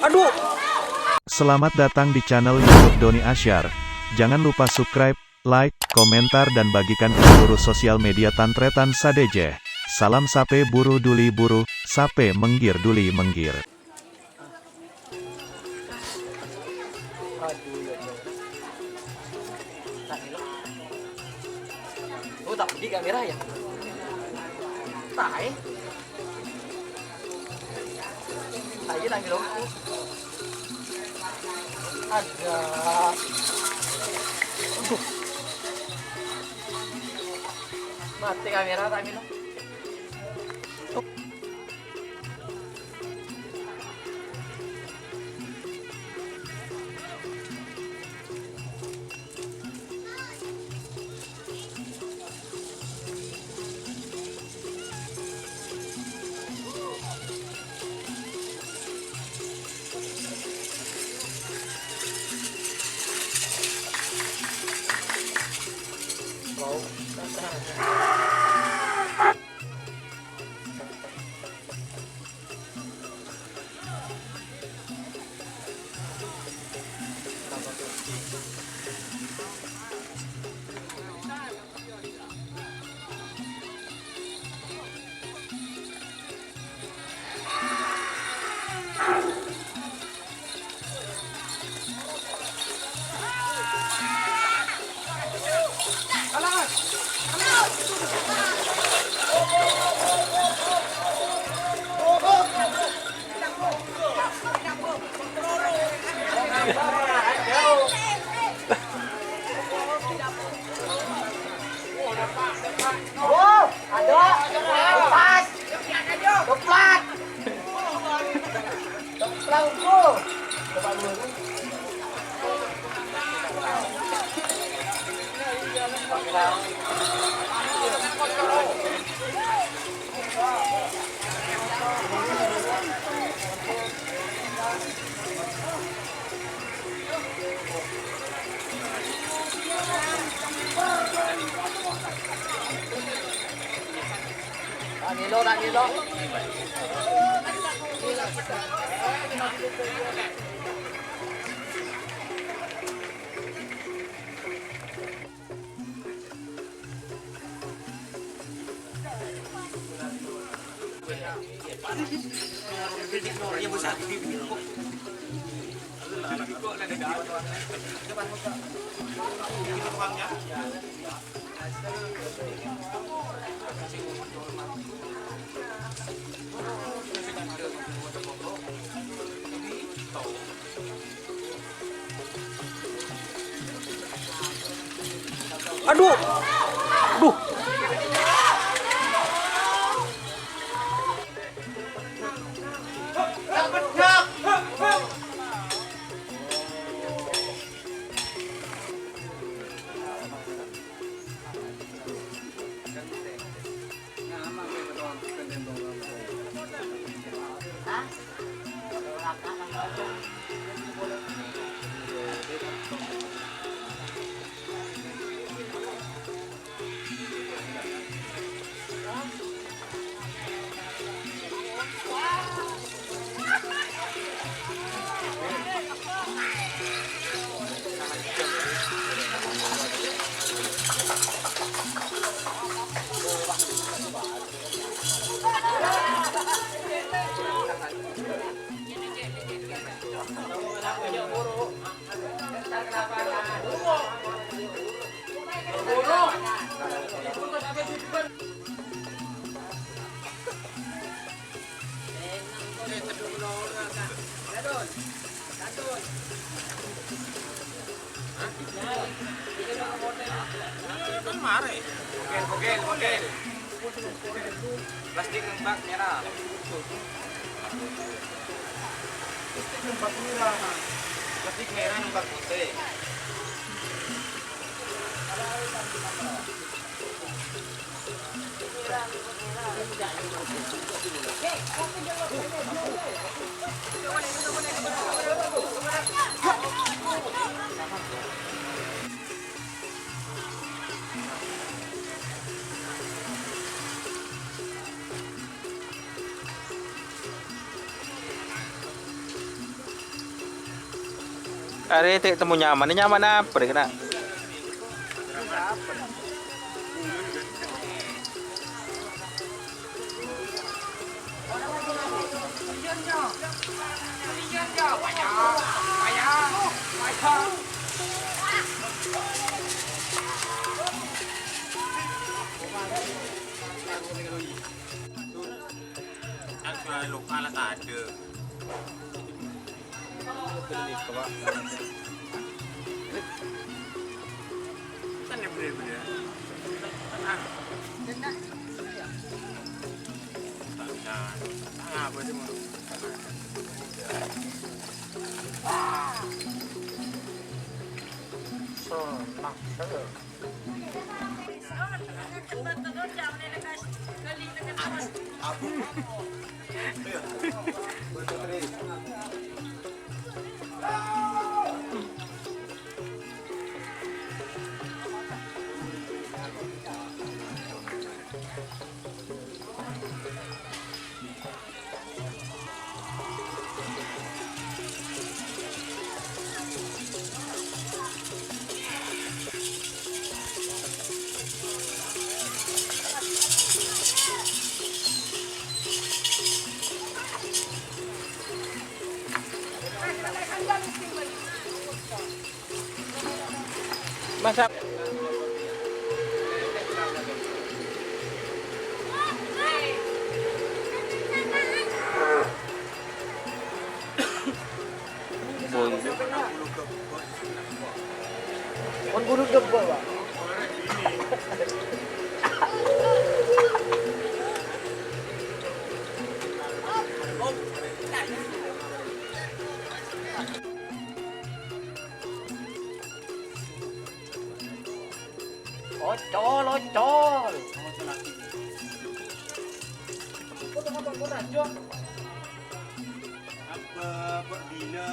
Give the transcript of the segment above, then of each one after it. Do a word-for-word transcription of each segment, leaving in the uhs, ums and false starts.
Aduh. Selamat datang di channel YouTube Doni Asyar. Jangan lupa subscribe, like, komentar, dan bagikan ke seluruh sosial media tan-tarètan sadhâjâ. Salam sapè buru duli buru, sapè menggir duli menggir. Aduh, ya Allah. Oh, tak budi kamera ya? Tae. Tae lagi dong. Ada. Aduh. Mati kamera, tak Milo. Oh, ada. Lepas. Lepas. Lepas. Aduh. Aduh. Kan mare. Pegel, pegel, pegel. Plastik nembak merah. Plastik nembak merah. Plastik merah nembak putih. Arè ta' temmo nyamana, nyamana apa rè, kèna? Lokal tadâ'. Masa Boy. Kon buru debbok, Pak. Ocol, ocol. Apa, Pak Dina?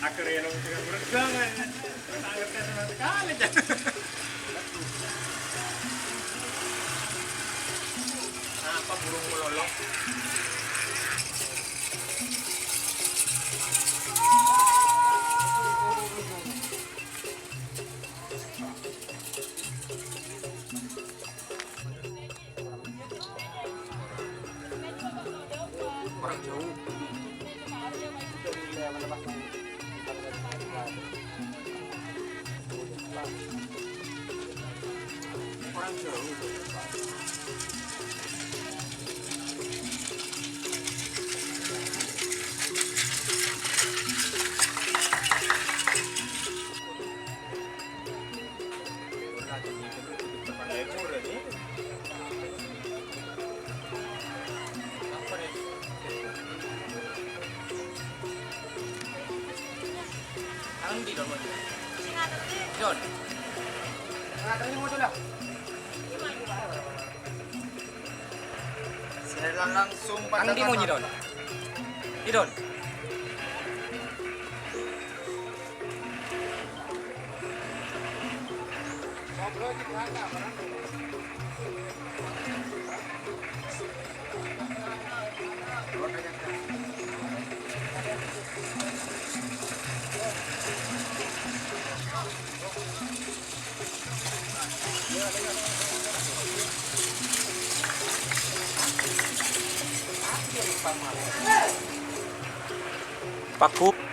Akhirnya lo dengan berjuang, kan? Terus anggapnya sama sekali, jangan. Apa burung melolong? Orang jauh. Orang jauh. Siaran langsung. Ang di mo, Don? Di, Don. Paku.